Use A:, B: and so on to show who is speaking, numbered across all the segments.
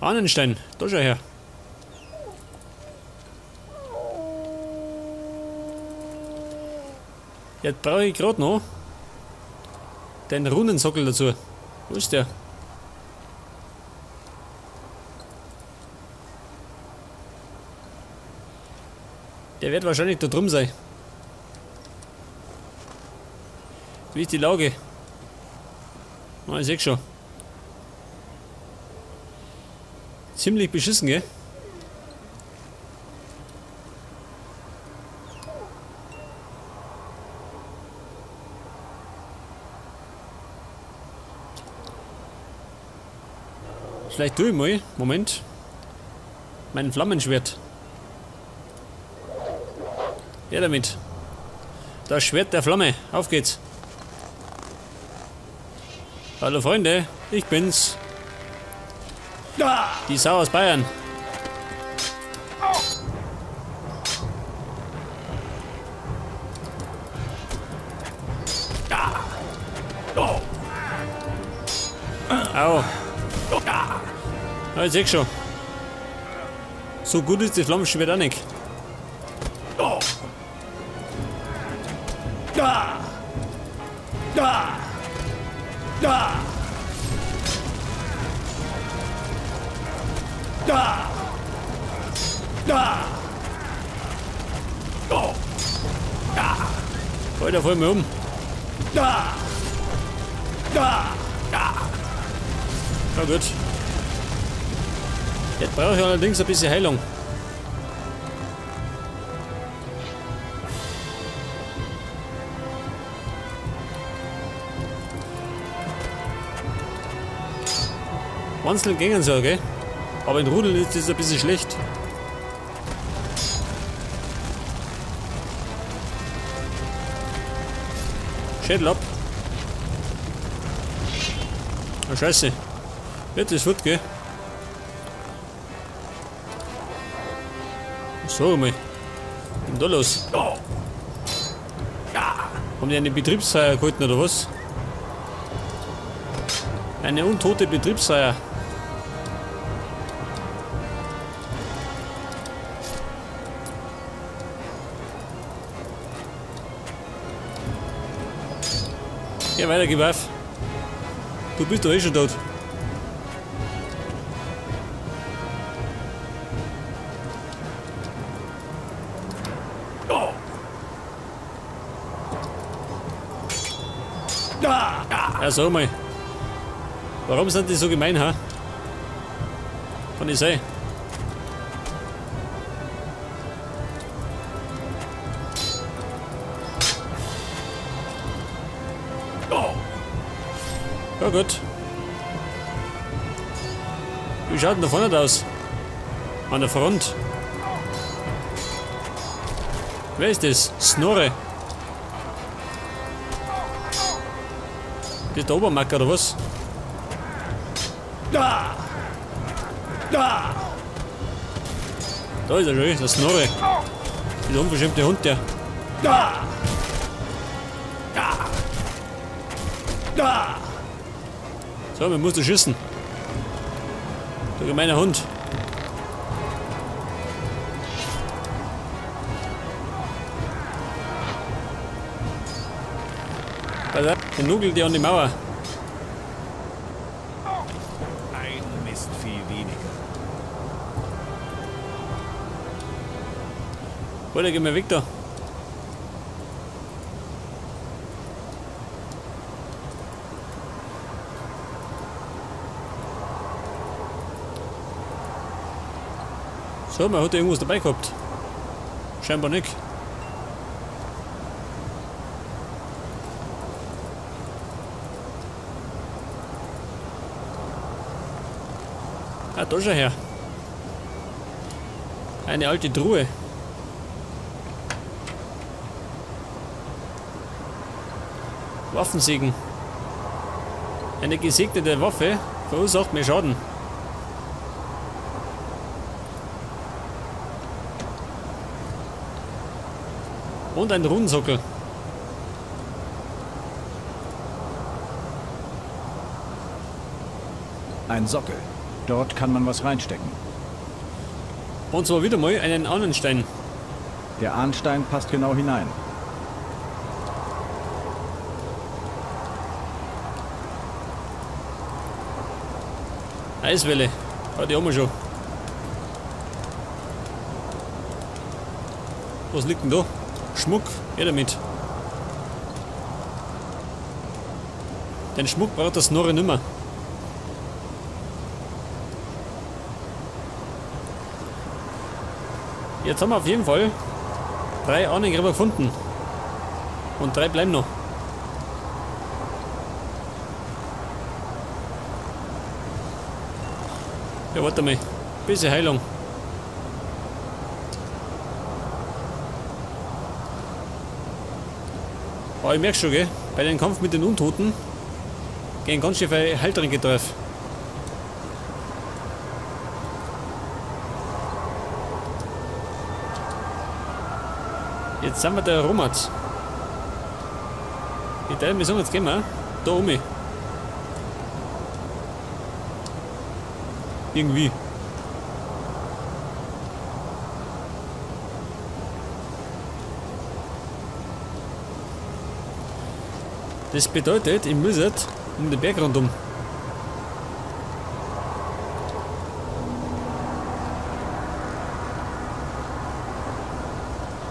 A: Ahnenstein, da schau her. Jetzt brauche ich gerade noch den Runensockel dazu. Wo ist der? Der wird wahrscheinlich da drum sein. Wie ist die Lage? Oh, ich seh schon. Ziemlich beschissen, gell? Vielleicht tue ich mal. Moment. Mein Flammenschwert. Ja, damit. Das Schwert der Flamme. Auf geht's. Hallo Freunde, ich bin's. Die Sau aus Bayern. Au. Ja, ich seh schon. So gut ist die Flammenschwert auch nicht. Alter, voll mir um. Na gut. Jetzt brauche ich allerdings ein bisschen Heilung. Einzeln gingen so, gell? Aber in Rudeln ist das ein bisschen schlecht. Schädel ab. Oh, scheiße. Jetzt ist gut, gell? So, mal. Was ist denn da los? Haben die eine Betriebsfeier gehalten oder was? Eine untote Betriebsfeier. Ja, weiter, gib auf. Du bist doch eh schon tot. Ja, sag mal. Warum sind die so gemein, ha? Kann ich sein. Ja gut. Wie schaut denn da vorne aus? An der Front. Wer ist das? Snorre. Das ist der Obermacker oder was? Da ist er schon, der Snorre. Dieser unverschämte Hund, der. So, man muss da schießen. Der gemeine Hund. Der nugelt die an die Mauer.
B: Ein Mistvieh weniger.
A: Alter, geh mal weg da. So, man hat ja irgendwas dabei gehabt. Scheinbar nicht. Ah, da schon her. Eine alte Truhe. Waffensegen. Eine gesegnete Waffe verursacht mehr Schaden. Und ein Runensockel.
B: Ein Sockel. Dort kann man was reinstecken.
A: Und zwar wieder mal einen Ahnenstein.
B: Der Ahnstein passt genau hinein.
A: Eiswelle. Ja, die haben wir schon. Was liegt denn da? Schmuck, her damit. Den Schmuck braucht das Snorri nimmer. Jetzt haben wir auf jeden Fall 3 Ahnengräber gefunden. Und 3 bleiben noch. Ja, warte mal. Bisschen Heilung. Aber ich merke schon, gell? Bei dem Kampf mit den Untoten gehen ganz schön viele Heiltränke drauf. Jetzt sind wir der Romat. Ich teile mir sagen, jetzt gehen wir da um. Irgendwie. Das bedeutet, ich muss jetzt um den Berg rundum.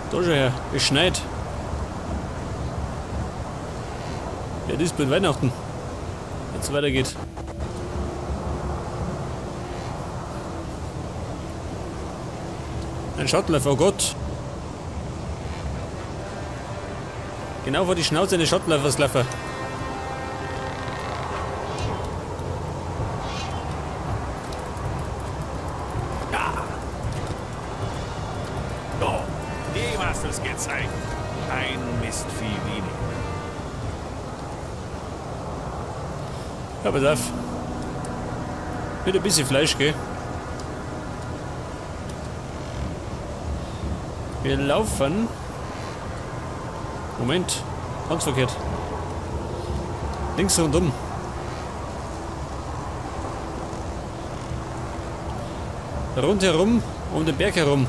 A: Da schon her, es schneit. Ja, das ist bald Weihnachten. Wenn es weitergeht. Ein Schattenläufer, oh Gott. Genau vor die Schnauze eines Schattenläufers laufen.
B: Oh, dem hast du's gezeigt. Ein Mistvieh weniger.
A: Ja, pass auf. Mit ein bisschen Fleisch, gell? Wir laufen. Moment, ganz verkehrt. Links rundum. Rundherum, um den Berg herum.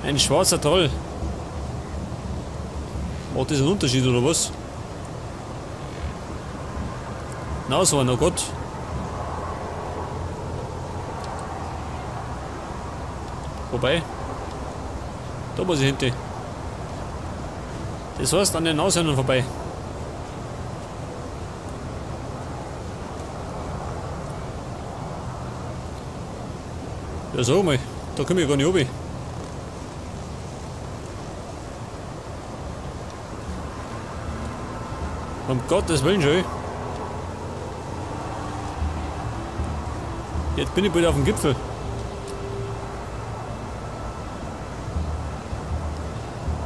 A: Ein schwarzer Troll. Macht das einen Unterschied oder was? Na, so ein, oh Gott. Wobei, da muss ich hinten. Das heißt, an den Nashörnern vorbei. Ja, sag mal, da komme ich gar nicht runter. Um Gottes Willen schon. Jetzt bin ich bald auf dem Gipfel.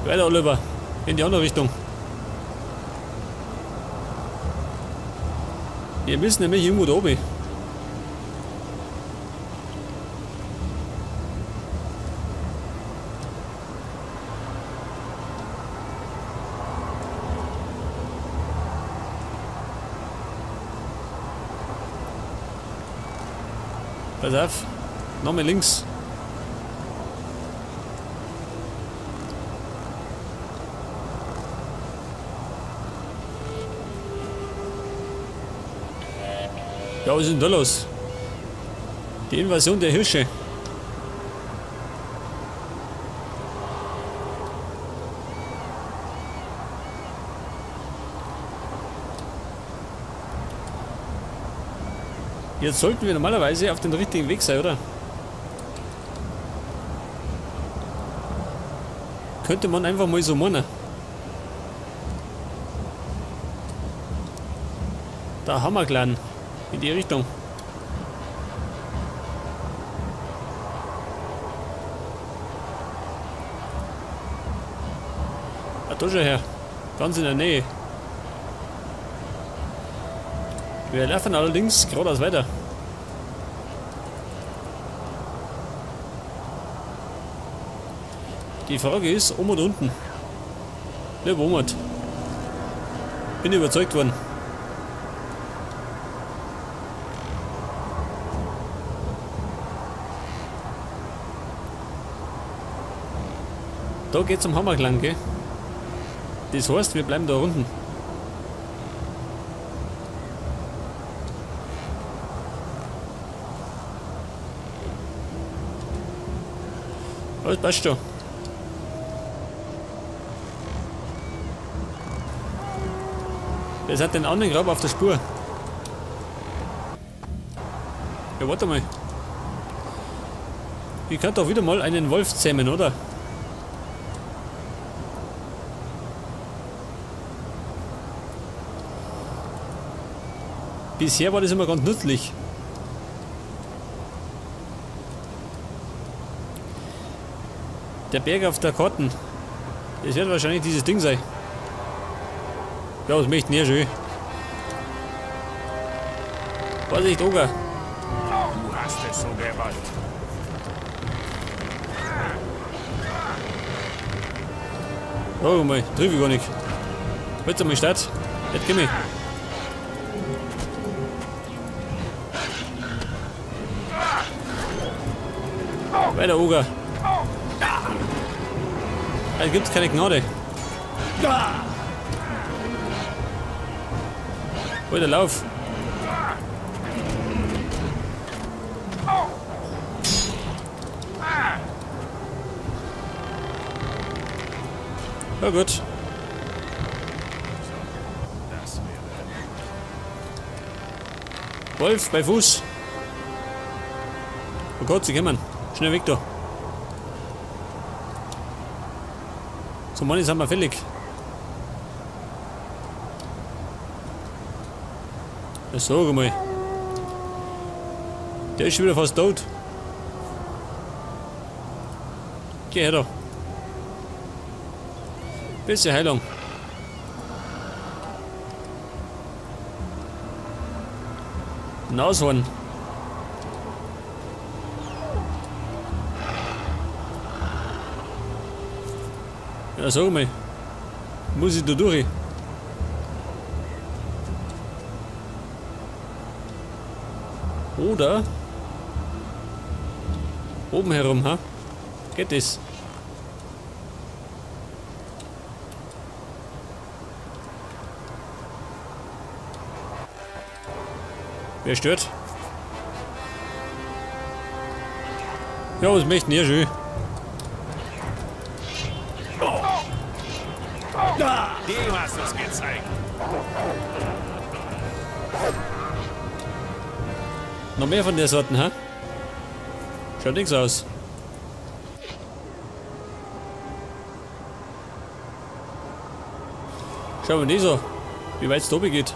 A: Weiter, Oliver. In die andere Richtung. Wir müssen nämlich irgendwo da oben. Pass auf. Nochmal links. Ja, was ist denn da los? Die Invasion der Hirsche. Jetzt sollten wir normalerweise auf dem richtigen Weg sein, oder? Könnte man einfach mal so meinen. Da haben wir Clan. In die Richtung. Ah, da schon her. Ganz in der Nähe. Wir laufen allerdings geradeaus weiter. Die Frage ist, oben oder unten? Lieber Omar. Bin überzeugt worden. Da geht's zum Hammerklang, gell? Das heißt, wir bleiben da unten. Alles passt schon. Das hat den anderen Grab auf der Spur. Ja, warte mal. Ich kann doch wieder mal einen Wolf zähmen, oder? Bisher war das immer ganz nützlich. Der Berg auf der Karten. Das wird wahrscheinlich dieses Ding sein. Ja, das möchte ich nicht schön. Vorsicht, Oger.
C: Du hast es so gewollt.
A: Oh mal, triff ich gar nicht. Jetzt einmal Start. Jetzt komm ich. Weiter, Oger. Da gibt's keine Gnade. Alter, lauf! Ja gut. Wolf bei Fuß. Oh Gott, sie kommen. Schnell weg da. So, Mann, jetzt sind wir fällig. Ja, sag mal. Der ist schon wieder fast tot. Geh her da. Bisschen Heilung. Nashorn. Ja, sag mal. Muss ich da durch? Oder oben herum, ha? Geht das? Wer stört? Ja, was möchten ihr schön?
C: Dem hast du's gezeigt.
A: Noch mehr von der Sorten, ha? Schaut nix aus. Schauen wir nicht so, wie weit es da oben geht.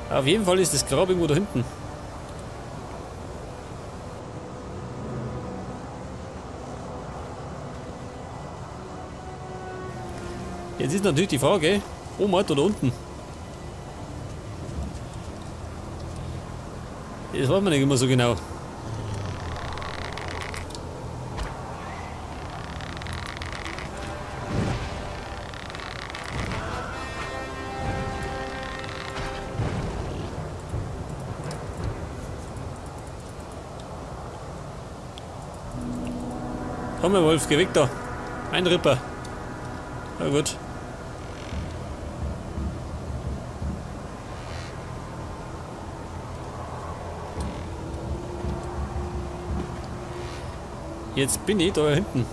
A: Auf jeden Fall ist das Grab irgendwo da hinten. Jetzt ist natürlich die Frage, oben oder unten? Das weiß man nicht immer so genau. Komm, Herr Wolf, geh weg da. Ein Ripper. Na gut. Jetzt bin ich da hinten.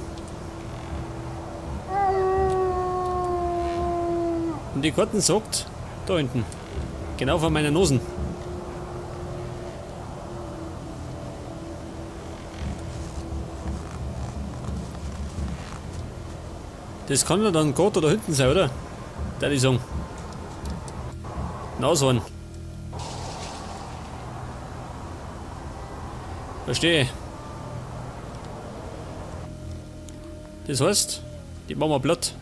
A: Und die Karten sagt, da hinten. Genau vor meiner Nosen. Das kann ja dann gerade da hinten sein, oder? Da ich sagen. Nashorn. Verstehe. Das heißt, die machen wir platt.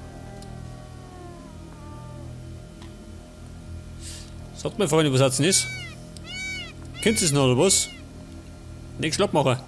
A: Sagt mir, Freunde, was hat's denn ist? Kennt ihr es noch, oder was? Nicht schlapp machen.